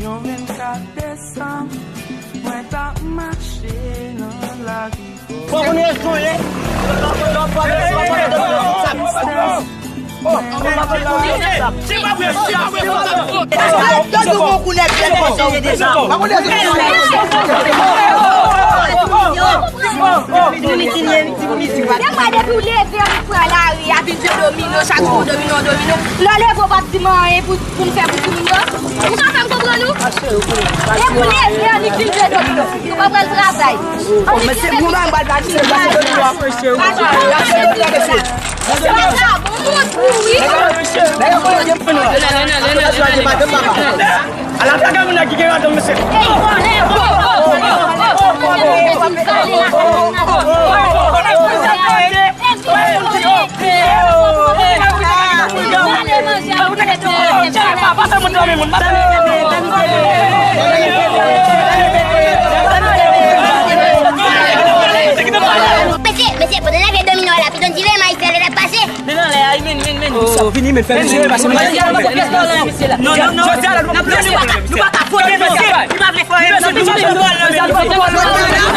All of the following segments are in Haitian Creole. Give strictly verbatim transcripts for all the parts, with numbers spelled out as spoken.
Yon vennkat desanm, mwen t ap mache nan lari. Depi w leve, ou pran lari a, vin jwe domino, chak jou domino, domino. Lè w leve, ou p ap di m anyen pou, pou m fè pou timoun yo. Ou ka fè m konprann ou? Depi w leve, annik vin jwe domino. Ou pa pral travay. Mesye, moun an bat la, ki se pase domino a, mesye. Pase domino a, mesye. Sa bon, moun pou wi. Ala, gade moun nan ki gen radòm, mesye. Mesye, mesye, pandan n ap jwe domino a la, piton di men majistra l ap pase. Men nan lè a, men, men, men. Vini, men, fè vini, pase, men. Non, non, non. Jodi a la, nou pa, nou pa ka vote, mesye. Nou pa vle vote, non, nou pa vle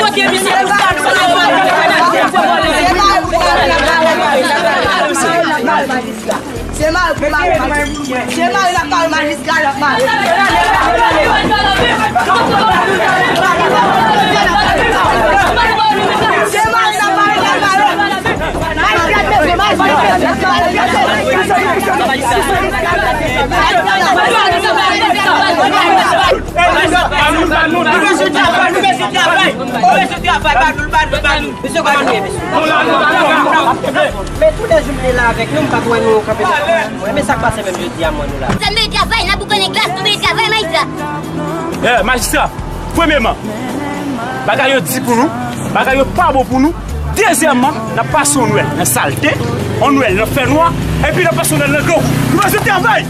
vote, misye. Nou pa, nou pa, nou pa, nou pa. Se mari pou mari, se mari n ap mare, majistra n ap mare. Se mari n ap mare, n ap mare. Majistra, mesye, majistra, majistra. Ban nou, ban nou, ban nou, ban nou, ban nou. Ban nou travay, ban nou, ban nou, ban nou, ban nou, ban nou. Mesye, kòman nou ye, mesye? Men tou lè jou m te la avèk nou, m pa t wè nou kanpe nan kòman. Mwen, men sa k pase menm jodi a, mwen, nou la. Sa nou bezwen travay, n ap boukannen glas, nou bezwen travay, majistra. Eh, majistra, premyeman, bagay yo di pou nou, bagay yo pa bon pou nou. Dezyèmman, n ap pase yon Nwèl nan salte, yon Nwèl nan fènwa, epi n ap pase yon Nwèl nan grangou. Nou bezwen travay!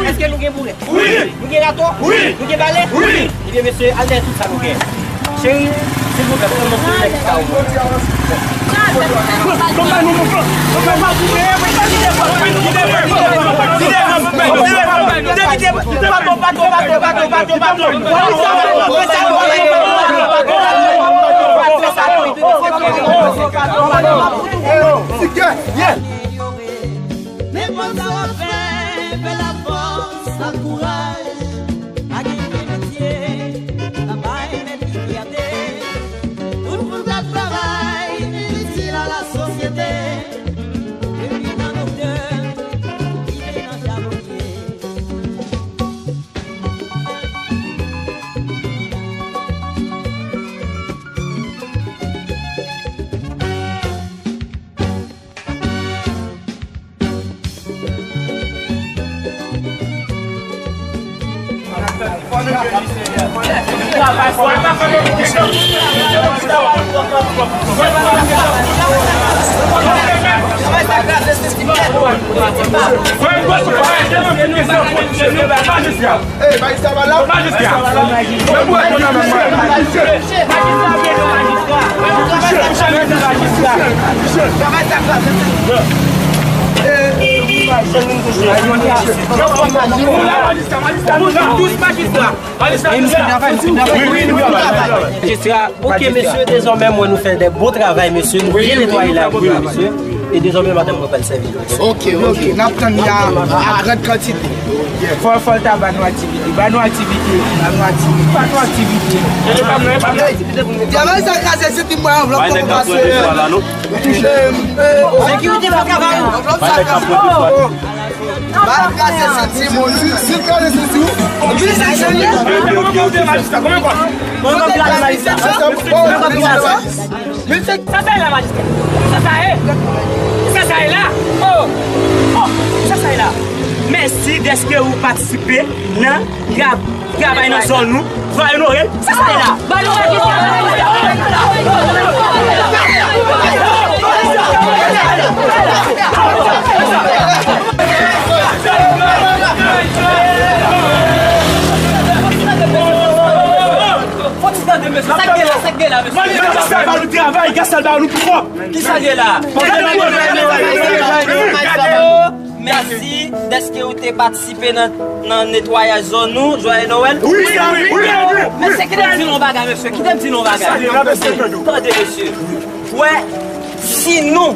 Èske nou gen boulèt? Wi! Nou gen rato? Wi! Nou gen balè? Wi! Ebyen, mesye, al dèyè tout sa nou gen. Cheri, silvouplè, pran mwen sou nèg sa ou mwen. Nenpòt sa w ap fè, fè l ak fòs, ak kouraj, ak imitye, travay, mèt li fyète. Tout moun k ap travay, itil a lasosyete. Epi nan odè, ki vin nan chabonye. Majistra pa la. Majistra. Men pou wè kounye a menm mwen. Majistra. Majistra. Majistra. Majistra. Majistra. Majistra. Majistra. Majistra. Majistra. Majistra. Majistra. Majistra. Majistra. Majistra. Majistra. Ok, mesye, dezòmè, mwen, nou fè de bon travay, mesye. Nou byen netwaye lari a, mesye. E dezòmè, madanm mwen pral sèvi. Ok, ok. N ap tann li a, a gran kantite. Fò, fò l ta ba nou aktivite. Ba nou aktivite. Ba nou aktivite. Ba nou aktivite. Travay sa kraze, se ti mwen anvlòp kòman pase. Sekirite pa travay. Anvlòp sa kraze. Ba l kraze senti moun. Si, si l kraze senti ou. Vin sa chanje. Sa sa ye la, majistra? Sa sa ye la? Oh! Oh! Sa sa ye la? Mèsi dèske ou patisipe nan tra-, travay nan zòn nou. Fwa onore. Sa sa ye la? Ban nou majistra. Fò ti tande, mesye. Sa k gen la, sa k gen la, mesye? Gad sa l ba nou travay, gad sa l ba nou pouvwa. Kisa l ye la? Gade nou, gade nou, gade nou. Èske ou te patisipe nan, nan netwayaj zòn nou, Jwaye Nowèl? Wi, wi, wi, wi. Mesye, kite m di nou yon bagay, mesye. Kite m di nou yon bagay. Tande, mesye. Wè, si nou,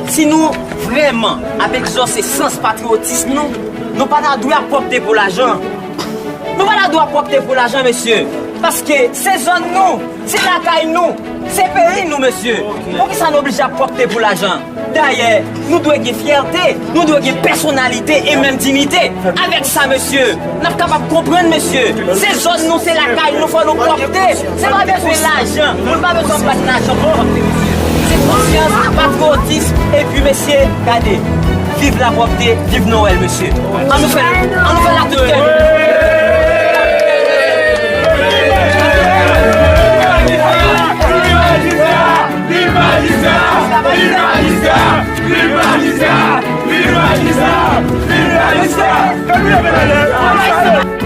si nou vrèman ap egzòse sans patriyotis nou, nou pa ta dwe ap pwòpte pou lajan. Nou pa ta dwe ap pwòpte pou lajan, mesye. Paske se zòn nou, se lakay nou, se peyi nou, mesye. Poukisa nou oblije ap pwòpte pou lajan? Dayè, nou dwe gen fyète, nou dwe gen pèsonalite e menm diyite. Avèk sa, mesye, n ap kapab konprann, mesye. Se zòn nou, se lakay nou, fò nou pwòpte. Se pa bezwen lajan. Moun pa bezwen bat lajan pou pwòpte, mesye. Se konsyans, patriyotis, epi, mesye, gade, viv lapwòpte, viv Nowèl, mesye. An nou fè, an nou fè l ak tout kè nou. Viv majistra! Viv majistra! Viv majistra! Viv majistra! Viv majistra! Viv majistra!